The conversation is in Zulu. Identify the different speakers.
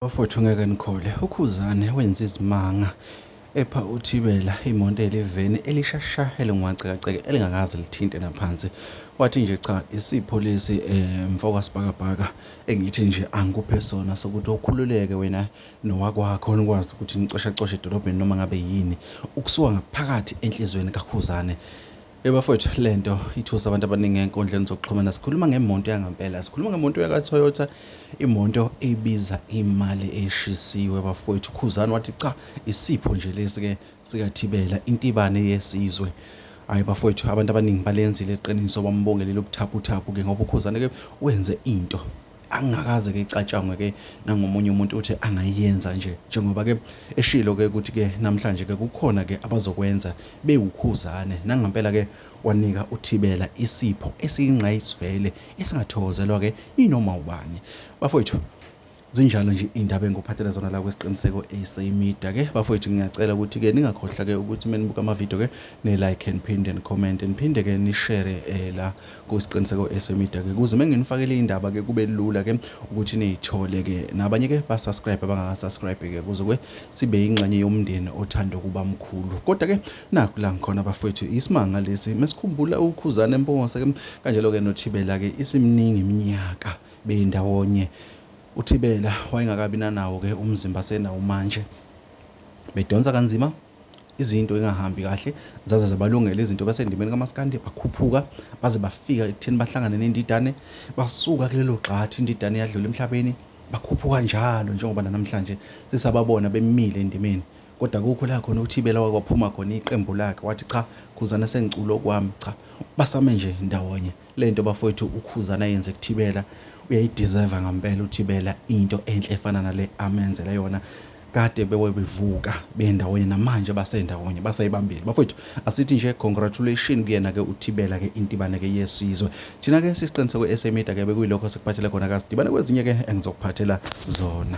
Speaker 1: Bafowethu ngeke nikhole, uKhuzani wenza izimanga epha uThibela imoto eliveni elishasha elingwacekaceke elingakaze lithinte naphansi. Wathi nje cha isipho lesi mfoka sibhakabhaka engithi nje angikuphe sona sokuthi ukhululeke wena nowakwakho nikwazi ukuthi nicoshacoshe edolobheni noma ngabe yini ukusuka ngaphakathi enhliziyweni kaKhuzane. Hey bafowethu lento ithusa abantu abaningi enkundleni zokuxhumana. Sikhuluma ngemonto yangampela, sikhuluma ngemonto yaka-Toyota, imoto ebiza imali eshisiwe bafowethu. Khuzani wathi cha, isipho nje lesi-ke sikaThibela, intibane yesizwe. Hhayi bafowethu, abantu abaningi balenzile iqiniso, bambongelile ubuthaphuthaphu-ke ngoba uKhuzani-ke wenze into angakaze ke icatshangwe ke nangomunye umuntu uthi angayenza nje njengoba ke eshilo ke ukuthi ke namhlanje ke kukhona ke abazokwenza bewukhuzane nangampela ke wanika uThibela isipho esiyingqayisivele esingathokozelwa ke inoma ubani bafowethu. Zinjalo nje iy'ndaba engikuphathela zona la kwisiqiniseko SA Media ke bafowethu, ngiyacela ukuthi ke ningakhohlwa ke ukuthi uma nibuka amavidiyo ke ni-like and phinde ni-comment niphinde ke ni-share la kusiqiniseko SA Media ke kuze uma nginifakele iy'ndaba ke kube lula ke ukuthi niy'thole ke nabanye ke ba-subscribe abangaka-subscribe ke kuze ke sibe yingxenye yomndeni othanda ukuba mkhulu. Kodwa ke nakhu la ngikhona bafowethu, isimanga lesi mesikhumbula uKhuzani Mpungose ke kanjalo ke noThibela ke isimningi iminyaka beyindawonye. UThibela wayengakabi nanawo ke umzimba asenawo manje, bedonsa kanzima izinto ingahambi kahle, zaze zabalungela izinto basendimeni kamaskandi, bakhuphuka baze bafika ekutheni bahlangane nendidane, basuka kulelo gxathi indidane yadlula emhlabeni, bakhuphuka njalo njengoba namhlanje sisababona bemile endimeni. Kodwa kukho la khona uThibela wakwaphuma khona iqembu lakhe wathi cha Khuzana sengicula okwami, cha basame nje ndawonye. Lento bafowethu uKhuzani ayenze kuThibela uyayideserve ngampela uThibela into enhle efana nale amenzele yona. Kade bewe bevuka bendawonye namanje basendawonye basayibambile bafowethu. Asithi nje congratulation kuyena ke uThibela ke intibane ke yesizwe. Thina ke sisiqiniseko SA Media ke bekuyilokho sikuphathele khona, kasidibane kwezinye ke engizokuphathela zona.